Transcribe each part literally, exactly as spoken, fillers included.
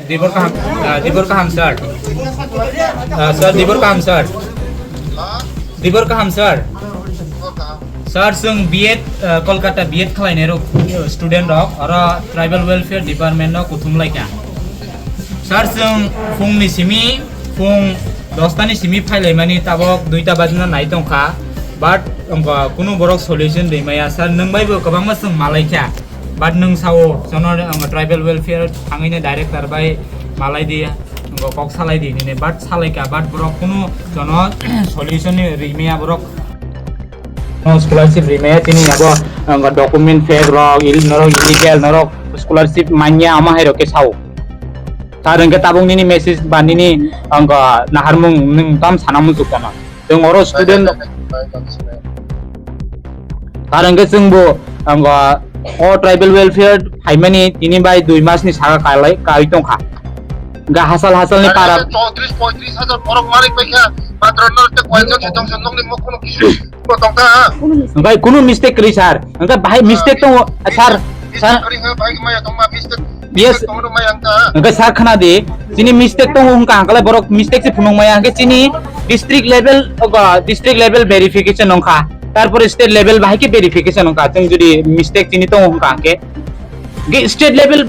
Dibor kaham, ah, dibor kaham, sir. Ah, sir, dibor kaham, sir. Dibor kaham, sir. Sir, chwng B Ed, ah, Kolkata B Ed khlainai rok, student rok, oro Tribal Welfare Department no kuthum laikha. Sir, chwng phung ni simi, phung dos ta ni simi phailaimani tabok dui ta bajna nai tongkha, but wngkha kunu borok solution rimaya. Sir, nwng bai bo kwbangma chwng malaikha. But nwng sao, jono ang tribal welfare thangwi ni director bai malai di, ang kok salai di nini, but salai ka, but borok kunu jono solution ni rimaya borok. No scholarship rimaya tini abo ang document fake rok, il-, norok illegal, norok scholarship manya ama hai rok ke sao. Tar hwnkhe tabuk nini message ba nini ang naharmung nwng tam sana muchuk kana. Chwng oro student. Tar hwnkhe chwngbo ang o tribal welfare phaimani tini bai dui mas ni saka kalai kai tongkha. Ga hasal hasal ni para. Chowtris poitris hajar borok malik paikha, matro norte koyekjon se tongsa nokni mokhono kisu bo tongkha. Hwnkhe kunu mistake kwrwi sir. Hwnkhe bahai mistake tongo sir. Mistake kwrwi hwnkhe bahai maya tongma mistake. Yes. Hwnkhe sir khna di, chini mistake tongo hwnkha, hwnkhe borok mistake se phunuk maya, hwnkhe chini district level, ogo, district level verification wngkha, tarpore state level bahai khe verification wngkha, chwng jodi mistake chini tongo hwnkha, hwnkhe, hwnkhe state level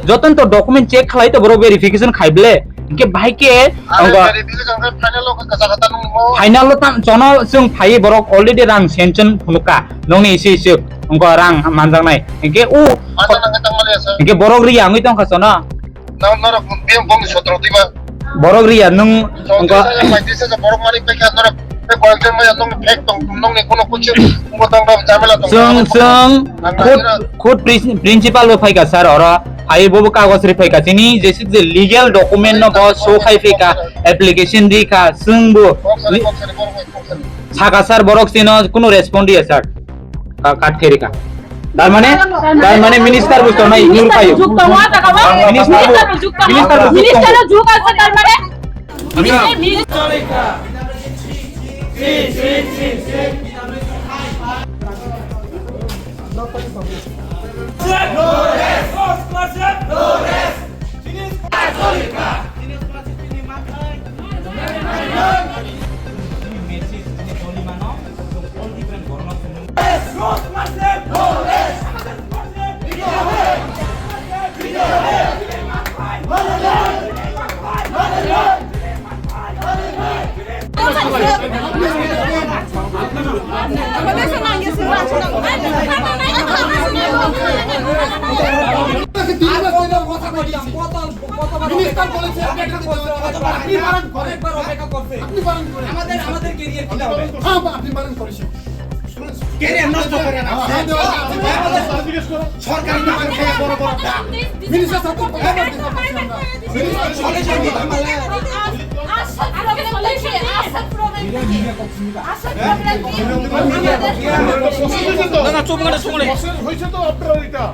jotono to document check khlai to borok verification khai ble, hwnkhe bahai khe, ogo, final o tam, jono chwng phai borok already rang sanction phunukha, nokni isi isi, wngkha rang manjaknai, hwnkhe o Masa nang tang mali asa. Hingke borok riya wngwi tongkha sono. Nang norok biyang bong sotro tiba. Borok riya nung wngkha. Paitisa borok mari pekha norok. Te koyekjon maya nung phek tong nung ni kono kuchu. Mo tang ram jamela tong. Sung sung. Khut khut prin-, principal bo phaika sir oro. Hai bo bo kagos ri phaika chini jesik je legal document no bo so khai phaika application ri kha sung bo. Kok sari kok sari borok kok sari. Saka sir borok sino kuno respond riya sir. Ka-, kat khe rika. Tar mane, tar mane minister bo tongnai ignore khayo. Minister bo, minister bo juk tongo. Minister bo juk tongo. Minister bo juk tongo. Minister bo juk tongo. Minister bo juk tongo. Minister bo juk tongo. Minister bo juk tongo. Minister বলেছে, আপনি পালন করেন। আপনি পালন করেন। আমাদের, আমাদের ক্যারিয়ার কি হবে? হ্যাঁ, আপনি পালন করেছেন। ক্যারিয়ার নষ্ট করে না। হ্যাঁ, হ্যাঁ, হ্যাঁ, হ্যাঁ। সরকারি দোকান থেকে বড় বড় দাম। মিনিস্টার সাহেব তো কথা বলতে পারছি আমরা। মিনিস্টার চলে যাবে। না, না, চুপ করে শুনে। হয়েছে তো আপনার এটা।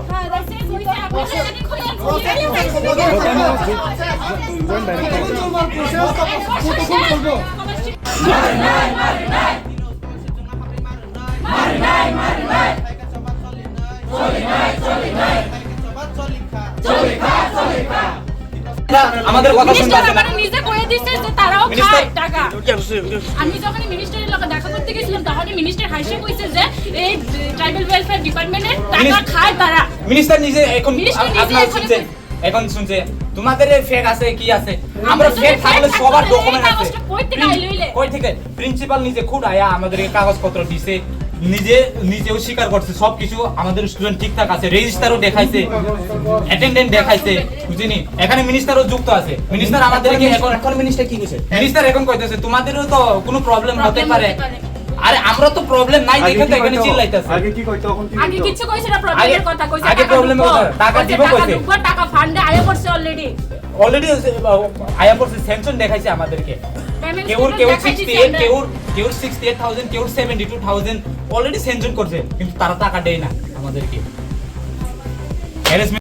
আমাদের কথা শুনতে মিনিস্টার আসে না। আমারে নিজে কয়ে দিছে যে তারাও মিনিস্টার খায় টাকা। আমি যখন মিনিস্টারের লগে দেখা করতে গেছিলাম, তখনই মিনিস্টার হাসে কইছে যে এই ট্রাইবাল ওয়েলফেয়ার ডিপার্টমেন্টের টাকা মিনিস-, খায় তারা। মিনিস্টার নিজে এখন মিনিস্টার আপ-, নিজে আপনারা এখন শুনছেন, এখন শুনছে, তোমাদের এই ফেক আছে, কি আছে? আমরা যদি ফেক থাকলে ফেক সবার থাকতো, এই ডকুমেন্ট আছে। কাগজটা কই থেকে আইলো হইলে? কই থেকে? প্রিন্সিপাল নিজে খুদ আয়া আমাদেরকে কাগজপত্র দিছে, নিজে, নিজেও স্বীকার করছে, সবকিছু আমাদের স্টুডেন্ট ঠিকঠাক আছে, রেজিস্টারও দেখাইছে, অ্যাটেন্ডেন্ট দেখাইছে, বুঝিনি? এখানে মিনিস্টারও যুক্ত আছে। মিনিস্টার আমাদেরকে এখন, এখন মিনিস্টার কি কইছে? মিনিস্টার এখন কইতেছে, "তোমাদেরও তো কোনো প্রবলেম হতে প্রবলেম পারে।" হতে পারে। আরে, আমরা তো প্রবলেম নাই আগে দেখে কি তো এখানে কইতো? চিল্লাইতেছে। আগে কি কইতো, এখন কি আগে কইতো? কিছু কইছে না, প্রবলেমের আগে, কথা কইছে, আগে টাকা প্রবলেমে ঢুকবো। কথা, টাকা কইছে, ঢুকবো। টাকা ফান্ডে আয়া পড়ছে already। Already আছে, আহ, আয়া পড়ছে, স্যাংশন দেখাইছে আমাদেরকে। পেমেন্ট কেউর, স্টেটমেন্ট কেউর দেখাইছে সিক্সটি এইট, স্যাংশন। কেউর, কেউর সিক্সটি এইট থাউজেন্ড, কেউর seventy two thousand already sanction করছে, কিন্তু তারা টাকা দেয় না আমাদেরকে। হ্যারাসমেন্ট